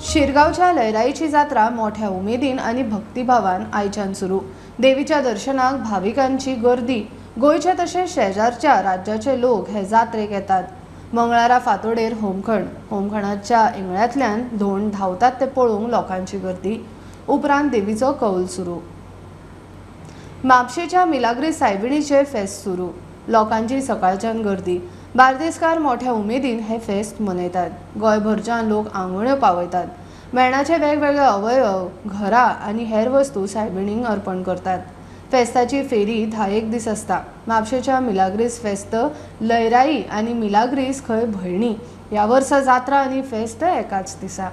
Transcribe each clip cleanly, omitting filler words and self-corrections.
शिरगांवच्या लयराईची जात्रा मोठ्या उमेदीन आनी भक्तिभावान आयच्यान सुरू. देवीच्या दर्शनाक भाविकांची गर्दी. गोंयचे तशेंच शेजारच्या राज्याचे लोक हे जात्रेक येतात. मंगळारा फांतोडेर होमखण, होमखणाच्या इंगळ्यांतल्यान धोंड धांवतात ते पळोवंक लोकांची गर्दी. उपरांत देवीचो कौल सुरू. म्हापशेच्या मिलाग्रीस सायबिणीचे फेस्त सुरू. लोकांची सकाळच्यान गर्दी. बार्देसकार मोठ्या उमेदीन हे फेस्त मनयतात. गोंयभरच्यान लोक आंगवण्यो पावयतात. मेणाचे वेगवेगळे अवयव, घरां आनी हेर वस्तू सायबिणींक अर्पण करतात. फेस्ताची फेरी 10 दीस आसता. म्हापशेच्या मिलाग्रीस फेस्त लयराई आनी मिलाग्रीस खंय भयणी. ह्या वर्सा जात्रा आनी फेस्त एकाच दिसा.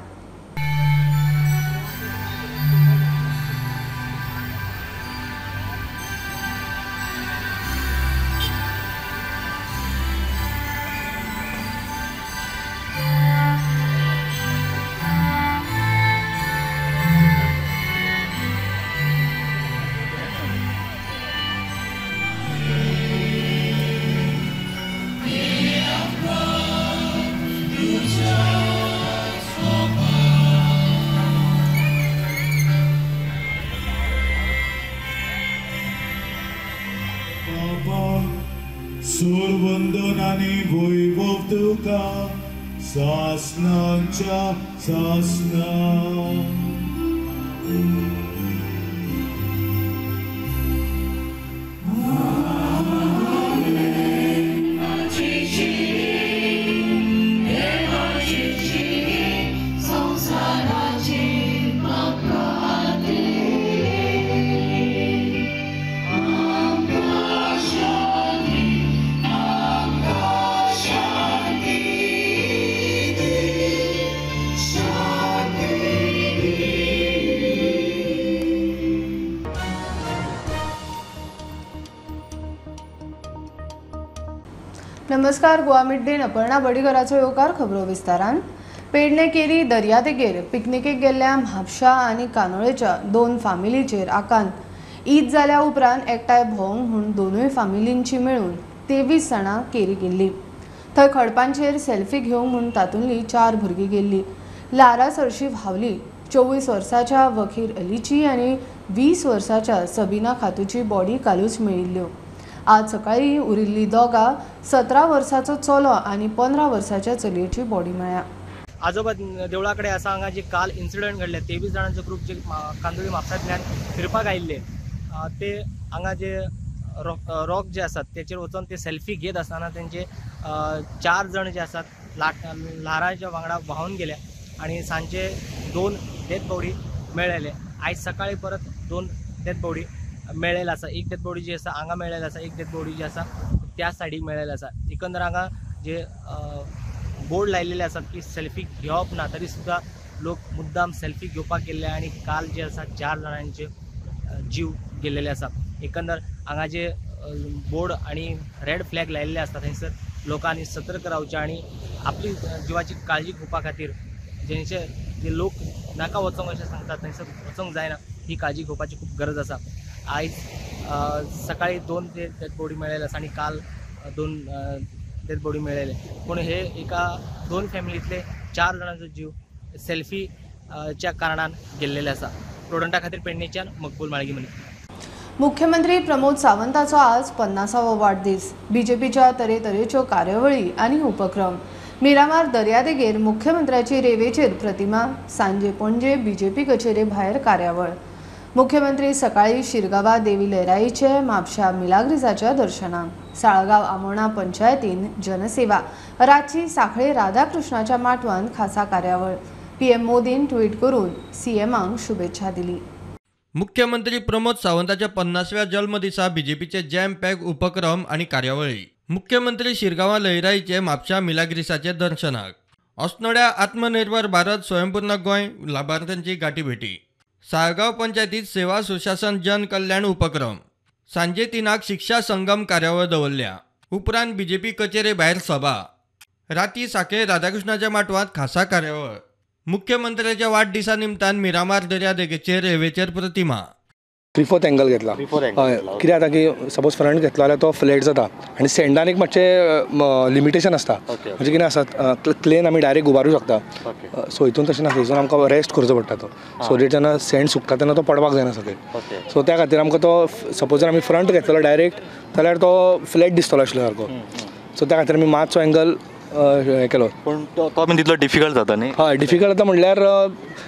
सुरवंदन आनी वैभव तुका सासनांच्या सासना. नमस्कार, गोवा मिड डे अपर्णा बडीकराचो येवकार खबरो विस्तारान. पेडणे केरी दर्यादेगेर पिकनिकेक गेल्ल्या म्हापशा आनी कानोळेच्या 2 फामिलीचेर आकांत. ईद जाल्या उपरांत एकठांय भोंवंक म्हूण दोनूय फामिलींची मेळून 23 जाणां केरी गेल्ली. थंय खडपांचेर सेल्फी घेवंक म्हूण तातूंतली 4 भुरगीं गेल्ली. ल्हारां सरशी व्हांवली. 24 वर्साच्या वखीर अलीची आनी 20 वर्साच्या सबिना खातूची बॉडी कालूच मेळिल्ल्यो. आज सकाळी उरिल्ली दोगां 17 वर्साचो चलो आनी 15 वर्साच्या चलयेची बॉडी मेळ्ळ्या. आजोबा देवळा कडेन आसा. हांगा जे काल इन्सिडंट घडले 23 जाणांचो ग्रूप जे कांदोळी म्हापसांतल्यान फिरपाक आयिल्ले ते हांगा जे रॉक जे आसात तेचेर वचोन ते सेल्फी घेत आसतना तेंचे 4 जण जे आसात ल्हाराच्या वांगडा व्हांवन गेले आनी सांजचे 2 डेथ बॉडी मेळ्ळेले. आयज सकाळी परत 2 डेथ बॉडी मेळ्ळेले आसा. एक डेथ बॉडी जी आसा हांगा मेळ्ळेले आसा, एक डेथ बॉडी जी आसा त्या सायडीक मेळ्ळेले आसा. एकंदर हांगा जे बोर्ड लायलेले आसात की सेल्फी घेवप ना, तरी सुद्दां लोक मुद्दाम सेल्फी घेवपाक गेल्ले आनी काल जे आसा 4 जाणांचे जीव गेल्लेले आसा. एकंदर हांगा जे बोर्ड आनी रेड फ्लॅग लायिल्ले आसता थंयसर लोकांनी सतर्क रावचें आनी आपली जिवाची काळजी घेवपा खातीर जेंचे जे लोक नाका वचोंक अशें सांगतात थंयसर वचोंक जायना, ही काळजी घेवपाची खूब गरज आसा. आयज सकाळी 2 डेथ बॉडी मेळ्ळेले आसा आनी काल 2 डेथ बॉडी मेळ्ळेले. पूण हे एका 2 फॅमिलींतले 4 जाणांचो जीव सेल्फीच्या कारणान गेल्लेले आसा. प्रोडंटा खातीर पेडणेच्यान मकबूल माळगी मनी. मुख्यमंत्री प्रमोद सावंताचो आज 50वो वाडदीस. बीजेपीच्या तरेतरेच्यो कार्यावळी आनी उपक्रम. मिरामार दर्यादेगेर मुख्यमंत्र्याची रेवेचेर प्रतिमा. सांजे पणजे बीजेपी कचेरे भायर कार्यावळ. मुख्यमंत्री सकाळी शिरगांवा देवी लयराईचे म्हापशा मिलाग्रिसाच्या दर्शनाक. साळगांव आमोणा पंचायतीन जनसेवा. रातची सांखळे राधाकृष्णाच्या माटवान खासा कार्यावळ. पीएम मोदीन ट्वीट करून सीएमांक शुभेच्छा दिली. मुख्यमंत्री प्रमोद सावंताच्या 50व्या जल्मदिसा बीजेपीचे जॅम पॅक उपक्रम आनी कार्यावळी. मुख्यमंत्री शिरगांवा लयराईचे म्हापशा मिलाग्रिसाचे दर्शनाक. अस्नोड्या आत्मनिर्भर भारत स्वयंपूर्ण गोंय लाभार्थ्यांची गाठीभेटी. साळगांव पंचायतीत सेवा सुशासन जन कल्याण उपक्रम. सांजे 3 शिक्षा संगम कार्यावळ दवरल्या. उपरांत बीजेपी कचेरे भायर सभा. राती सांखळे राधाकृष्णाच्या माटवांत खासा कार्यावळ. मुख्यमंत्र्याच्या वाडदिसा निमतान मिरामार दर्यादेगेचेर रेवेचेर प्रतिमा. 3/4 एंगल घेतला. हय, कितें जाता की सपोज फ्रंट घेतलो जाल्यार तो फ्लॅट जाता आनी सँडान एक मातशें लिमिटेशन आसता, म्हणजे कितें आसा क्लेन आमी डायरेक्ट उबारूं शकता. सो हितून तशें नासता, हितून आमकां रेस्ट करचो पडटा तो. सो that जेन्ना सँड सुकता तेन्ना तो पडपाक जायना सकयल. सो त्या खातीर आमकां तो सपोज जर आमी फ्रंट घेतलो डायरेक्ट जाल्यार तो फ्लॅट दिसतलो आशिल्लो सारको. सो त्या खातीर आमी मातसो एंगल हें केलो. पूण तो बीन तितलो डिफिकल्ट जाता न्ही? हय, डिफिकल्ट जाता म्हणल्यार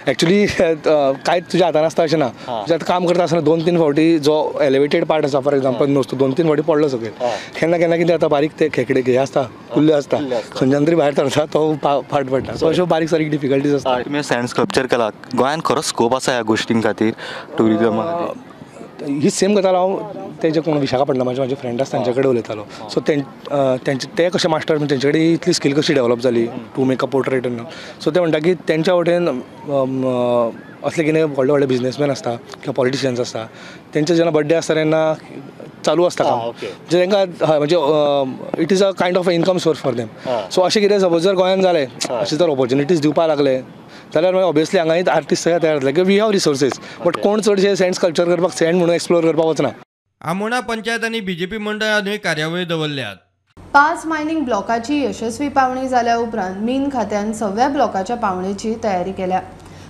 एक्चुली कांयच तुज्या हातान आसता अशें ना. तुज्या काम करता आसतना 2-3 फावटी जो एलिवेटेड पार्ट आसा फॉर एग्जाम्पल नुस्तो 2-3 फावटी पडलो सकयल. केन्ना केन्ना कितें जाता, बारीक ते खेकडे हे आसता, कुल्ल्यो आसता, खंयच्यान तरी भायर सरता तो फाट पडटा. सो अश्यो बारीक सारीक डिफिकल्टीज आसता. तुमी सँड स्कल्पचर केला, गोंयांत खरो स्कोप आसा ह्या गोश्टीं खातीर, ट्युरिजमा खातीर? ही सेम गजाल हांव तेजे कोण विशाखापट्टणमाचे म्हाजे फ्रेंड आसा तांचे कडेन उलयतालो. सो तेंचे ते कशे मास्टर, तेंचे कडेन इतली स्कील कशी डेवलप जाली to make a portrait. So ते म्हणटा की तेंच्या वटेन असले कितें व्हडले व्हडले बिजनेसमॅन आसता किंवा पॉलिटिशियन्स आसता, तेंचे जेन्ना बड्डे आसता तेन्ना चालू आसता काम. म्हणजे तांकां हय, म्हणजे it is a kind of income source for them. So अशें कितें सपोज जर गोंयांत जालें, अशें जर ऑपॉर्च्युनिटीज दिवपाक लागले जाल्यार मागीर ऑब्वियसली हांगाय आर्टिस्ट सगळे तयार जातले की we have resources. But कोण चडशे सँड स्कल्पचर करपाक, सँड म्हणून एक्सप्लोर करपाक वचना. आमोणा पंचायत आनी बीजेपी मंडळानूय कार्यावळी दवरल्यात. 5 मायनिंग ब्लॉकाची यशस्वी पावणी जाल्या उपरांत मीन खात्यान 6व्या ब्लॉकाच्या पावणेची तयारी केल्या.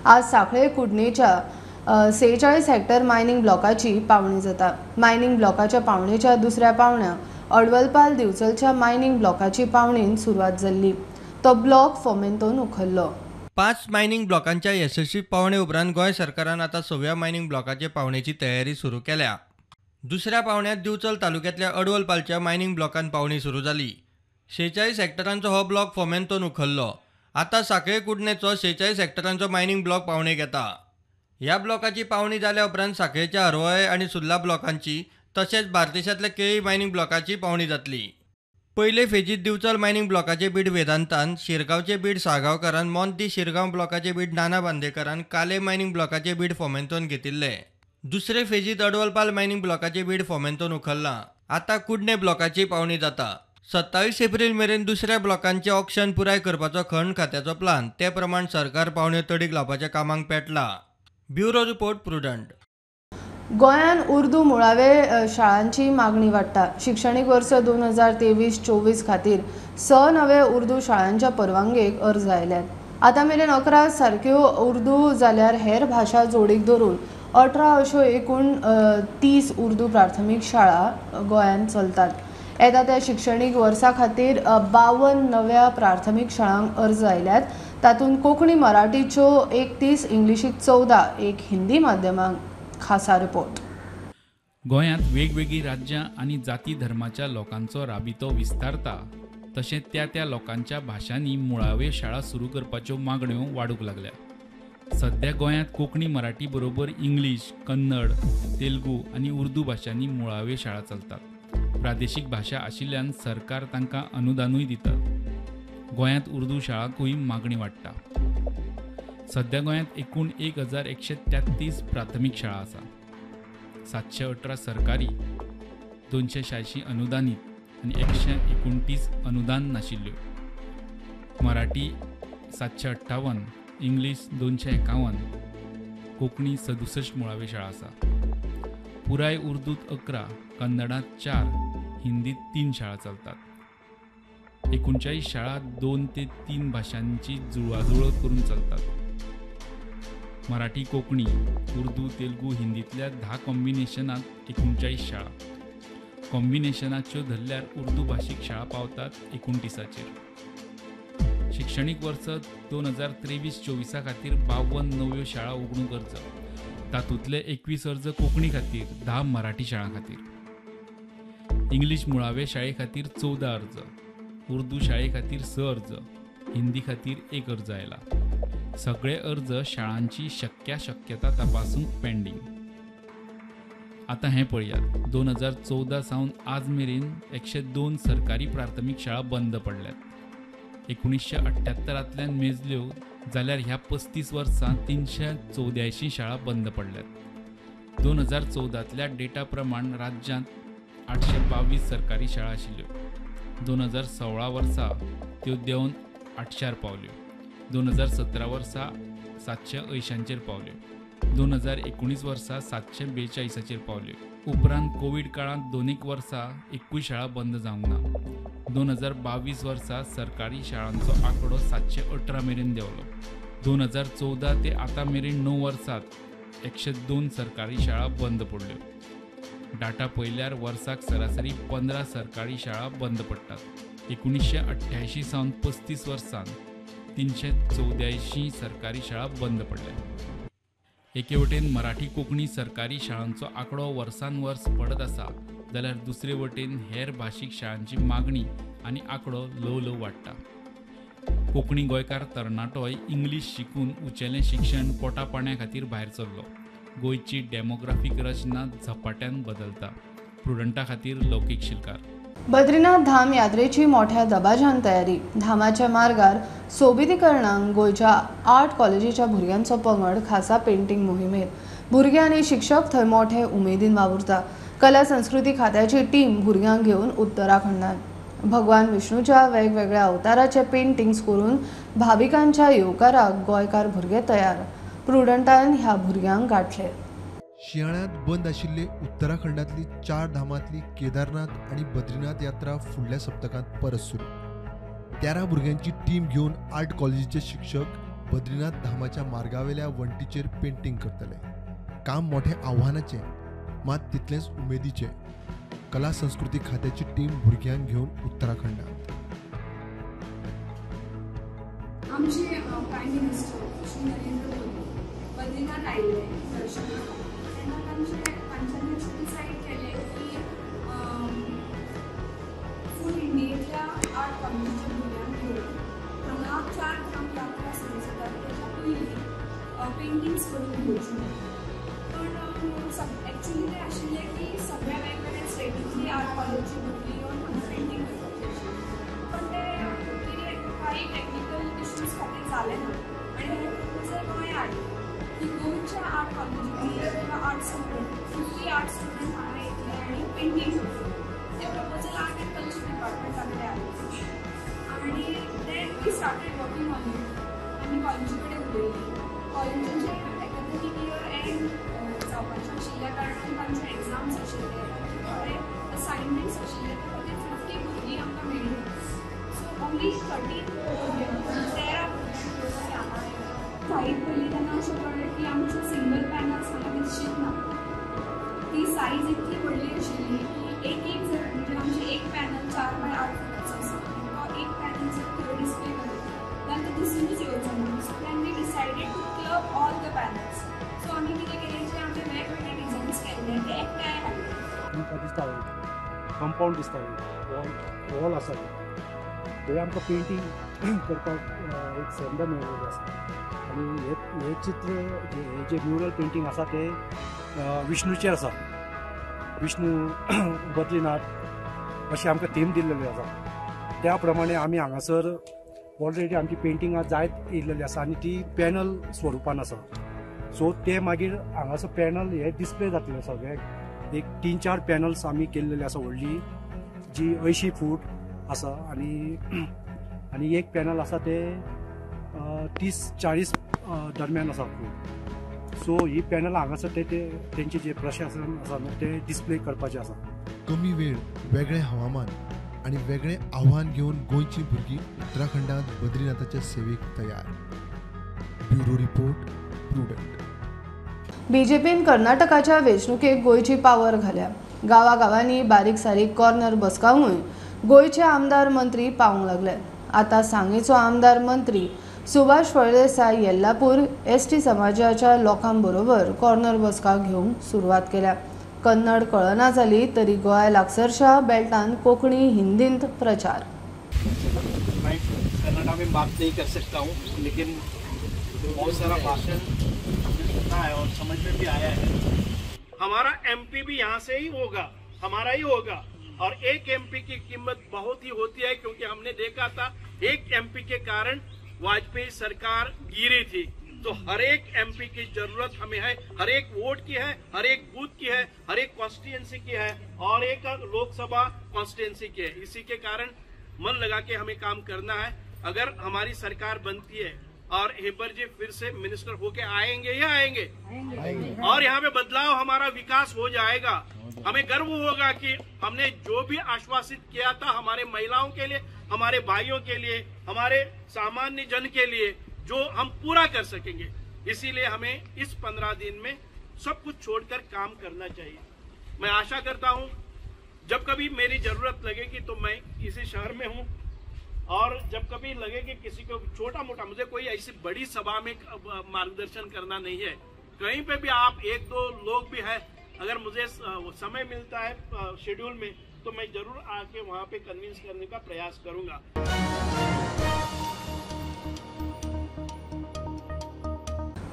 आज सांखळे कुडणेच्या 46 हेक्टर मायनिंग ब्लॉकाची पावणी जाता. मायनिंग ब्लॉकाच्या पावणेच्या दुसऱ्या पावण्याक अडवलपाल दिवचलच्या मायनिंग ब्लॉकाची पावणीन सुरवात जाल्ली. तो ब्लॉक फोमेंतोन उखल्लो. 5 मायनिंग ब्लॉकांच्या यशस्वी पावणे उपरांत गोंय सरकारान आतां 6व्या मायनिंग ब्लॉकाचे पावणेची तयारी सुरू केल्या. दुसऱ्या पावण्यात दिवचल तालुक्यांतल्या अडवलपालच्या मायनिंग ब्लॉकान पावणी सुरू जाली. 46 हेक्टरांचो हो ब्लॉक फोमेंतोन उखल्लो. आतां सांखळे कुडणेचो 46 हेक्टरांचो मायनिंग ब्लॉक पावणेक येता. ह्या ब्लॉकाची पावणी जाल्या उपरांत सांखळेच्या हरवळे आनी सुर्ला ब्लॉकांची तशेंच बार्देशांतल्या केळी मायनिंग ब्लॉकाची पावणी जातली. पयले फेजीत दिवचल मायनिंग ब्लॉकाचे बीड वेदांतान, शिरगांवचे बीड साळगांवकारान, मोंती शिरगांव ब्लॉकाचे बीड नाना बांदेकरान, काले मायनिंग ब्लॉकाचे बीड फोमेंतोन घेतिल्ले. दुसरे फेजीत अडवलपाल मायनिंग ब्लॉकाचे बीड फोमेंतोन उखल्लां. आतां कुडणे ब्लॉकाची पावणी जाता. 27 एप्रिल मेरेन दुसऱ्या ब्लॉकांचे ऑक्शन पुराय करपाचो खण खात्याचो प्लान. ते प्रमाण सरकार पावण्यो तडीक लावपाच्या कामाक पेटला. Bureau report, Prudent. गोंयांत उर्दू मुळावे शाळांची मागणी वाडटा. शिक्षणीक वर्स 2023-24 खातीर 6 नवे उर्दू शाळांच्या परवानगेक अर्ज आयल्यात. आतां मेरेन 11 सारक्यो उर्दू जाल्यार हेर भाशा जोडीक धरून 18 अश्यो एकूण 30 उर्दू प्राथमीक शाळा गोंयांत चलतात. येता त्या शिक्षणीक वर्सा खातीर 52 नव्या प्राथमीक शाळांक अर्ज आयल्यात. तातूंत कोंकणी मराठीच्यो 31, इंग्लिशीक 14, 1 हिंदी माध्यमांक. खासा रिपोर्ट. गोंयांत वेगवेगळीं राज्यां आनी जाती धर्माच्या लोकांचो राबितो विस्तारता तशें त्या त्या लोकांच्या भाशांनी मुळाव्यो शाळा सुरू करपाच्यो मागण्यो वाडूंक लागल्या. सध्या गोंयांत कोंकणी मराठी बरोबर इंग्लीश, कन्नड, तेलुगू आनी उर्दू भाशांनी मुळाव्यो शाळा चलतात. प्रादेशीक भाशा आशिल्ल्यान सरकार तांकां अनुदानूय दिता. गोंयांत उर्दू शाळांकूय मागणी वाडटा. सध्या गोंयांत एकूण 1133 प्राथमीक शाळा आसा. 718 सरकारी, 286 अनुदानीत आनी 129 अनुदान नाशिल्ल्यो. मराठी 758, इंग्लीश 251, कोंकणी 67 मुळाव्यो शाळा आसा. पुराय उर्दूत 11, कन्नडांत 4, हिंदीत 3 शाळा चलतात. 39 शाळा 2 ते 3 भाशांची जुळवाजुळव करून चलतात. मराठी, कोंकणी, उर्दू, तेलुगू, हिंदींतल्या 10 कॉम्बिनेशनांत 39 शाळा. कॉम्बिनेशनाच्यो धरल्यार उर्दू भाशीक शाळा पावतात 29चेर. शिक्षणीक वर्स 2023-24 खातीर 52 नव्यो शाळा उगडूंक अर्ज. तातूंतले 21 अर्ज कोंकणी खातीर, 10 मराठी शाळां खातीर. इंग्लीश मुळावे शाळे खातीर 14 अर्ज, उर्दू शाळे खातीर 6 अर्ज, हिंदी खातीर 1 अर्ज आयला. सगळे अर्ज शाळांची शक्याशक्यता तपासूंक पेंडींग. आतां हें पळयात, 2014 सावन आज मेरेन 102 सरकारी प्राथमीक शाळा बंद पडल्यात. 1978 मेजल्यो जाल्यार ह्या 35 वर्सां 384 शाळा बंद पडल्यात. 2014 डेटा प्रमाण राज्यांत 822 सरकारी शाळा आशिल्ल्यो. 2016 वर्सा त्यो देंवन 800 पावल्यो. 2017 वर्सा 780 पावल्यो. 2019 वर्सा 742 पावल्यो. उपरांत कोवीड काळांत 2 वर्सां एकूय शाळा बंद जावंक ना. 2022 वर्सा सरकारी शाळांचो आंकडो 718 मेरेन देंवलो. 2014 ते आतां मेरेन 9 वर्सांत 102 सरकारी शाळा बंद पडल्यो. डाटा पळयल्यार वर्साक सरासरी 15 सरकारी शाळा बंद पडटात. 1988 सावन 35 वर्सांत 384 सरकारी शाळा बंद पडल्या. एके वटेन मराठी कोंकणी सरकारी शाळांचो आंकडो वर्सान वर्स पडत आसा, जाल्यार दुसरे वटेन हेर भाशीक शाळांची मागणी आनी आंकडो ल्हव ल्हव वाडटा. कोंकणी गोंयकार तरणाटोय इंग्लीश शिकून उंचेलें शिक्षण पोटा पाण्या खातीर भायर सरलो. गोंयची डेमोग्राफीक रचना झपाट्यान बदलता. प्रुडंटा खातीर लौकीक शिलकार. बद्रीनाथ धाम यात्रेची मोठ्या दबाज्यान तयारी. धामाच्या मार्गार सोबितीकरणाक गोंयच्या आर्ट कॉलेजीच्या भुरग्यांचो पंगड खासा पेंटिंग मोहिमेत. भुरगे आनी शिक्षक थंय मोठे उमेदीन वावुरता. कला संस्कृती खात्याची टीम भुरग्यांक घेवन उत्तराखंडात भगवान विष्णूच्या वेगवेगळ्या अवताराचे पेंटिंग्स करून भाविकांच्या येवकाराक गोंयकार भुरगे तयार. प्रुडंटान ह्या भुरग्यांक गांठले. शिंयाळ्यांत बंद आशिल्ले उत्तराखंडांतली 4 धामांतली केदारनाथ आनी बद्रीनाथ यात्रा फुडल्या सप्तकांत परत सुरू. 13 भुरग्यांची टीम घेवन आर्ट कॉलेजीचे शिक्षक बद्रीनाथ धामाच्या मार्गावेल्या वण्टीचेर पेंटींग करतले. काम मोठें आव्हानाचें, मात तितलेंच उमेदीचें. कला संस्कृती खात्याची टीम भुरग्यांक घेवन उत्तराखंडात. आमचे प्रायम मिनिस्टर श्री नरेंद्र मोदी बद्रीनाथ आयिल्ले दर्शनाक, तेन्ना तांच्यांनी अशें डिसायड केलें की फूल इंडियेंतल्या आर्ट कॉलेजीच्या भुरग्यांक घेवन हांगा 4 धाम यात्रा सुरू जाता तेच्या पयलीं पेंटिंग्स करून घेवची. पण एक्चुली तें आशिल्लें की सगळ्या वेगवेगळ्या स्टेटींतली आर्ट कॉलेजीची भुरगीं येवन हांगा पेंटींग करपाचें आशिल्लें, पण तें कितें काही टॅक्निकल इश्यूज खातीर जालें ना. आनी हें प्रपोजल गोंय हाडलें की गोंयच्या आर्ट कॉलेजींतली किंवा आर्ट स्टुडंट 50 आर्ट स्टुडंट हांगा येतले आनी पेंटींग करतले. तें प्रपोजल आर्ट अँड कल्चर डिपार्टमेंटा कडेन आयलें आनी then we started working on it. आमी कॉलेजी कडेन उलयली. कॉलेजीचें एकाडेमीक इयर एंड जावपाचें आशिल्ल्या कारणान तांचे एग्जाम्स आशिल्ले, तांचे थोडे असायनमेंट्स आशिल्ले, त्या खातीर 50 भुरगीं आमकां मेळ्ळीं. सो ओन्ली 13 भुरग्यांक, 13 भुरग्यांक घेवन आमी हांगा आयले. जायत पयलीं तेन्ना अशें कळ्ळें की आमच्यो सिंगल पॅनल्स हांगा दिसचीच ना. ती सायज इतली व्हडली आशिल्ली की एक एक जर म्हणजे आमचें एक पॅनल 4 बाय 8 फुटाचो आसा आनी तो एक पॅनल जर थंय डिस्प्ले करीत जाल्यार तो दिसुनूच येवचो ना. So then we decided to club all the panels. So आमी कितें केलें, जे आमचे वेगवेगळे डिझायन्स केल्ले ते एकठांय हाडले. आमकां दिसता कंपावंड दिसता, हॉल आसा थंय आमकां पेंटींग करपाक एक संद मेळिल्ली आसा. आनी हें चित्र हें जें म्युरल पेंटींग आसा तें विष्णूचें आसा. विष्णू बद्रीनाथ अशी आमकां थीम दिल्लेली आसा. त्या प्रमाणे आमी हांगासर ऑलरेडी आमची पेंटिंगां जायत येयल्लेली आसा आनी ती पॅनल स्वरुपान आसा. सो ते मागीर हांगासर पॅनल हे डिस्प्ले जातले सगळे. एक 3-4 पॅनल्स आमी केल्लेली आसा व्हडली, जी 80 फूट आसा आनी आनी एक पॅनल आसा ते 30-40 दरम्यान आसा फूट. सो ही पॅनल हांगासर ते तेंचे जे प्रशासन आसा न्हू ते डिस्प्ले करपाचें आसा. कमी वेळ, वेगळें हवामान आनी वेगळें आव्हान घेवन गोंयची भुरगीं उत्तराखंडांत बद्रीनाथाच्या सेवेक तयार. Bureau report, Prudent. बीजेपीन कर्नाटकाच्या वेंचणुकेक गोंयची पावर घाल्या. गांवागांवांनी बारीक सारीक कॉर्नर बसकावून गोंयचे आमदार मंत्री पावंक लागले. आतां सांगेचो आमदार मंत्री सुभाष फळदेसाय येल्लापूर एसटी समाजाच्या लोकांबरोबर कॉर्नर बसका घेवंक सुरवात केल्या. कन्नड कळना जाली तरी गोंया लागसरच्या बेल्टान कोंकणी हिंदींत प्रचार. मैं कन्नड़ा में बात नहीं कर सकता हूँ, लेकिन बहुत सारा भाषण सुना है और समझ में भी आया है. हमारा एमपी भी यहाँ से ही होगा, हमारा ही होगा. और एक एमपी की कीमत बहुत ही होती है, क्योंकि हमने देखा था एक एमपी के कारण वाजपेयी सरकार गिरी थी. तो हर एक एमपी की जरूरत हमें है, हर एक वोट की है, हर एक बूथ की है, हर एक कॉन्स्टिट्यूएंसी की है और एक लोकसभा कॉन्स्टिट्यूएंसी की है. इसी के कारण मन लगा के हमें काम करना है. अगर हमारी सरकार बनती है, और हेबर जी फिर से मिनिस्टर होके आएंगे या आएंगे, और यहाँ पे बदलाव, हमारा विकास हो जाएगा। हमें गर्व होगा कि हमने जो भी आश्वासित किया था हमारे महिलाओं के लिए, हमारे भाइयों के लिए, हमारे सामान्य जन के लिए, जो हम पूरा कर सकेंगे। इसीलिए हमें इस 15 दिन में सब कुछ छोड़कर काम करना चाहिए। मैं आशा करता हूँ जब कभी मेरी जरूरत लगेगी तो मैं इसी शहर में हूँ, और जब कभी लगे कि किसी को छोटा मोटा, मुझे कोई ऐसी बड़ी सभा में मार्गदर्शन करना नहीं है, कहीं पे भी आप 1-2 लोग भी है, अगर मुझे समय मिलता है शेड्यूल में तो मैं जरूर आके वहाँ पे कन्विंस करने का प्रयास करूँगा।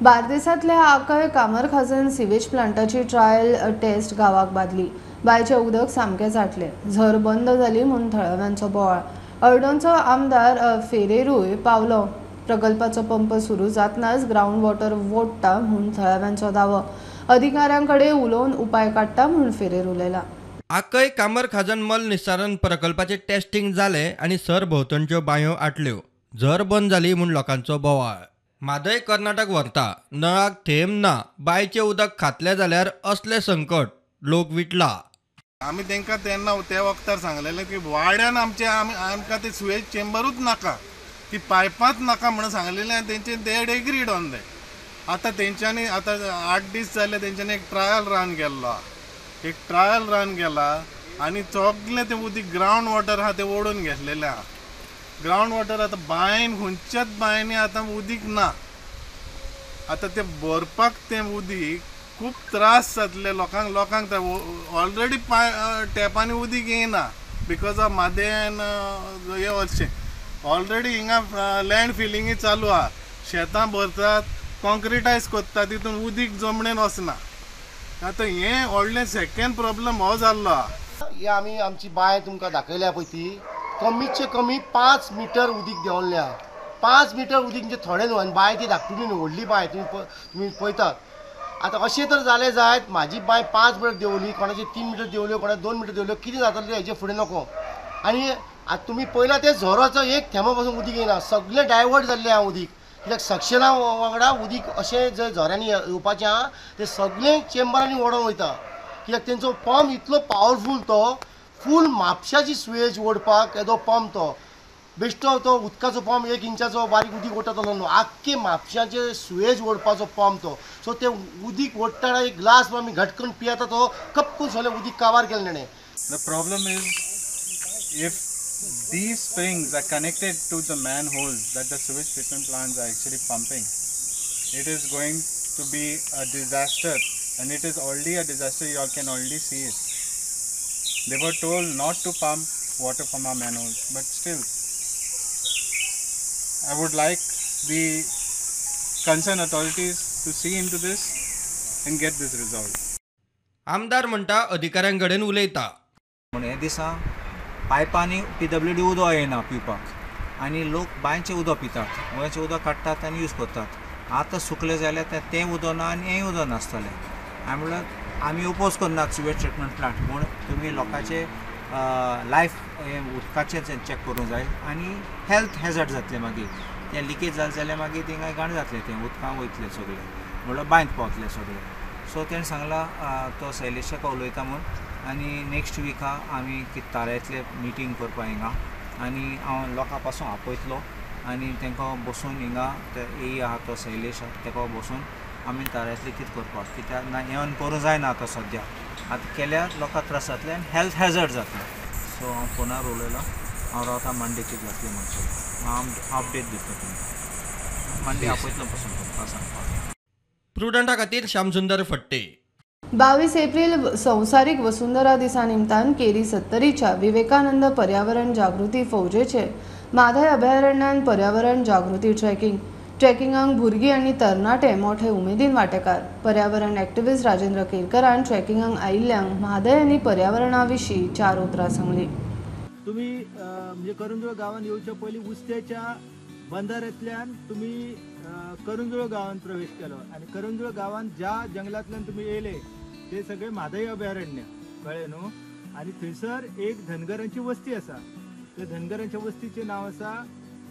बार्देसांतल्या आकय कामरखाजन सिवेज प्लांटाची ट्रायल टेस्ट गांवाक बादली. बांयचें उदक सामकें साठलें. झर बंद जाली म्हूण थळाव्यांचो बोवाळ. अर्डोनचो आमदार फेरेरूय पावलो. प्रकल्पाचो पंप सुरू जातनाच ग्रावंड वॉटर वोडटा म्हूण थळाव्यांचो दावो. अधिकाऱ्यां कडेन उलोवन उपाय काडटा म्हूण फेरेर उलयला. आकय कामरखाजन मल निस्सारण प्रकल्पाचें टेस्टिंग जालें आनी सरभोंवतणच्यो बांयो आटल्यो. झर बंद जाली म्हूण लोकांचो बोवाळ. म्हादय कर्नाटक व्हरता, नळाक थेंब ना, बांयचें उदक खातलें जाल्यार असलें संकट, लोक विटला. आमी तांकां तेन्ना त्या वखतार सांगलेलें की वाड्यान आमचे आमकां ते सुवेज चेंबरूच नाका, ती पायपांच नाका म्हणून सांगलेलें आनी तेंचे they had agreed on that. आतां तेंच्यांनी आतां 8 दीस जाले तेंच्यांनी एक ट्रायल रन केल्लो आहा, एक ट्रायल रन केला आनी सगळें तें उदीक ग्रावंड वॉटर आहा तें ओडून घेतलेलें आहा. ग्रावंड वॉटर आतां बांयन खंयच्याच बांयनी आतां उदीक ना. आतां तें भरपाक तें उदीक खूब त्रास जातले लोकांक. लोकांक ऑलरेडी टॅपांनी उदीक येयना because of म्हादयन हें अशें ऑलरेडी हिंगा लँड फिलिंगय चालू आहा. शेतां भरतात, कॉन्क्रिटायज करता, तितून उदीक जमणेन वचना. आतां हें व्हडलें सेकेंड प्रॉब्लम हो जाल्लो आहा. ही आमी आमची बांय तुमकां दाखयल्या पळय, ती कमीचे कमी 5 मिटर उदीक देंवल्लें आहा. 5 मिटर उदीक म्हणजे थोडें न्हू, आनी बांय ती धाकटुली न्हू, व्हडली बांय तुमी पळयतात. आतां अशें तर जालें जायत, म्हाजी बांय 5 मिटर देंवली, कोणाची 3 मिटर देंवल्यो, कोणाची 2 मिटर देंवल्यो, कितें जातलें हेजे फुडें नको. आनी आतां तुमी पळयला तें झरोचो एक थेंबो पासून उदीक येयना, सगळें डायवर्ट जाल्लें आहा उदीक. कित्याक सक्शना वांगडा उदीक अशें जंय झऱ्यांनी येवपाचें आहा तें सगळें चेंबरांनी ओडोन वयता. कित्याक तेंचो पंप इतलो पावरफूल, तो फूल म्हापशाची सुवेज ओडपाक येदो पंप, तो बेश्टो तो उदकाचो पंप 1 इंचाचो बारीक उदीक ओडटा तो न्हू, आख्खे म्हापशाचे सुवेज ओडपाचो पंप तो. सो तें उदीक ओडटना एक ग्लास आमी घट करून पियेता, तो कपकून सगळें उदीक काबार केलें तेणें. The problem is if these springs are connected to the manholes that the sewage treatment plants are actually pumping, it is going to be a disaster, and it is already a disaster. You all can already see it. They were told not to pump water from our manholes, but still, I would like the concerned authorities to see into this and get this resolved. आमदार म्हणटा अधिकाऱ्यां कडेन उलयता. पूण हे दिसा पायपांनी PWD उदक येना पिवपाक आनी लोक बांयचें उदक पितात, गोंयचें उदक काडटात आनी यूज करतात. आतां सुकलें जाल्यार तें उदक ना आनी हेंय उदक नासतलें. हांवें म्हणल्यार आमी ओपोज करनात सिवेज ट्रिटमेंट प्लांट, पूण तुमी लोकांचे लायफ हें उदकाचें चॅक करूंक जाय आनी हेल्थ हॅजर्ड जातलें मागीर. तें लिकेज जालें जाल्यार मागीर थिंगा घाण जातलें, तें उदकां वयतलें सगळें, म्हणल्यार बांयत पावतलें सगळें. सो तेणें सांगलां तो शैलेशाक उलयता म्हूण, आनी नेक्स्ट विका आमी तारांतले मिटींग करपा हिंगा, आनी हांव लोकां पासून आपयतलो आनी तांकां बसून हिंगा ते ए आहा तो शैलेश ताका बसून आमी तारांतले कितें करपाक, कित्याक ना येवन करूं जायना आतां सद्या. आतां केल्यार लोकांक त्रास जातले आनी हेल्थ हॅजर्ड जातलें. सो हांव फोनार उलयलां, हांव रावता मंडे कितें जातलें म्हणसर हांव अपडेट दितलो तुमकां, मंडे आपयतलो पसून तुमकां सांगपाक. प्रुडंटा खातीर श्यामसुंदर फट्टे. 22 एप्रिल संवसारीक वसुंधरा दिसा निमतान केरी सत्तरीच्या विवेकानंद पर्यावरण जागृती फौजेचे म्हादय अभयारण्यान पर्यावरण जागृती ट्रेकिंग. ट्रेकिंगाक भुरगीं आनी तरणाटे मोठे उमेदीन वांटेकार. पर्यावरण एक्टिविस्ट राजेंद्र केरकरान ट्रेकिंगाक आयिल्ल्यांक म्हादय आनी पर्यावरणा विशीं 4 उतरां सांगली. तुमी म्हणजे करंजुळ गांवांत येवच्या पयलीं उस्त्याच्या बंधाऱ्यांतल्यान तुमी करंजुळ गांवांत प्रवेश केलो आनी करंजुळ गांवांत ज्या जंगलांतल्यान तुमी येयले ते सगळे म्हादय अभयारण्य, कळ्ळें न्हू. आनी थंयसर एक धनगरांची वस्ती आसा, त्या धनगरांच्या वस्तीचें नांव आसा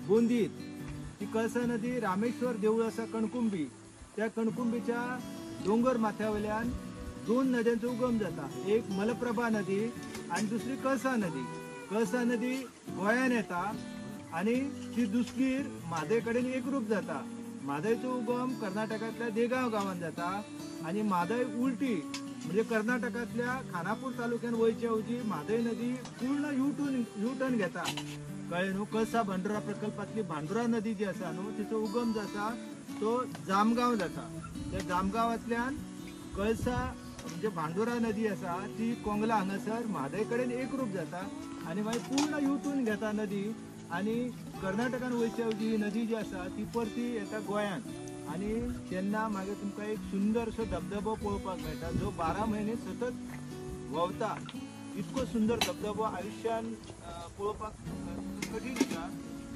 बोंदीर. ती कळसा नदी रामेश्वर देवूळ आसा कणकुंबी, त्या कणकुंबीच्या दोंगर माथ्या वयल्यान दोन नद्यांचो उगम जाता, एक मलप्रभा नदी आनी दुसरी कळसा नदी. कळसा नदी गोंयान येता आनी ती दुसगीर म्हादय कडेन एकरूप जाता. म्हादयचो उगम कर्नाटकांतल्या देगांव गांवांत जाता आनी म्हादय उलटी म्हणजे कर्नाटकांतल्या खानापूर तालुक्यान वयचे ऐवजी म्हादय नदी पूर्ण यू टर्न घेता. कळ्ळें न्हू? कळसा भांडुरा प्रकल्पांतली भांडुरा नदी जी आसा न्हू तिचो उगम जो आसा तो जामगांव जाता. त्या जामगांवांतल्यान कळसा म्हणजे भांडुरा नदी आसा ती कोंगला हांगासर म्हादय कडेन एकरूप जाता आनी मागीर पूर्ण यू टर्न घेता नदी आनी कर्नाटकान वयचे ऐवजी ही नदी जी आसा ती परती येता गोंयांत आनी तेन्ना मागीर तुमकां एक सुंदरसो धबधबो पळोवपाक मेळटा जो 12 म्हयने सतत व्हांवता. इतको सुंदर धबधबो आयुश्यान पळोवपाक कठीण आसा,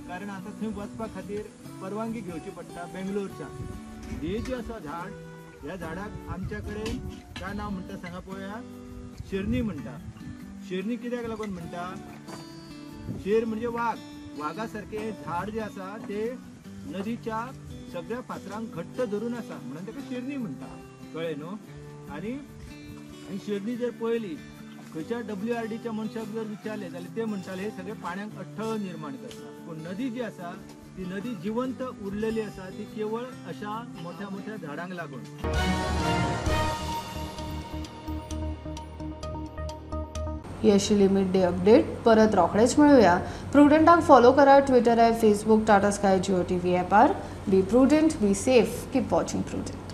कारण आतां थंय वचपा खातीर परवानगी घेवची पडटा बेंगलोरच्यान. हे जे आसा झाड, ह्या झाडाक आमच्या कडेन काय नांव म्हणटा सांगा पळोवया, शेरणी म्हणटा. शेरणी कित्याक लागून म्हणटा? शेर म्हणजे वाग, वागा सारखे झाड जे आसा ते नदीच्या सगळ्या फातरांक घट्ट धरून आसा म्हणून ताका शेरणी म्हणटा. कळ्ळें न्हू? आनी शेरणी जर पळयली खंयच्या WRDच्या मनशाक जर विचारलें जाल्यार ते म्हणटाले हे सगळे पाण्याक अडथळो निर्माण करता. पूण नदी जी आसा ती नदी जिवंत उरलेली आसा ती केवळ अशा मोठ्या मोठ्या झाडांक लागून. ही अशी मिड डे अपडेट. परत रोखडेच मेळुया. प्रुडंटाक फॉलो करा ट्विटर आहे, Facebook, Tata sky, Jio TV ॲपार. Be prudent, be safe, keep watching Prudent.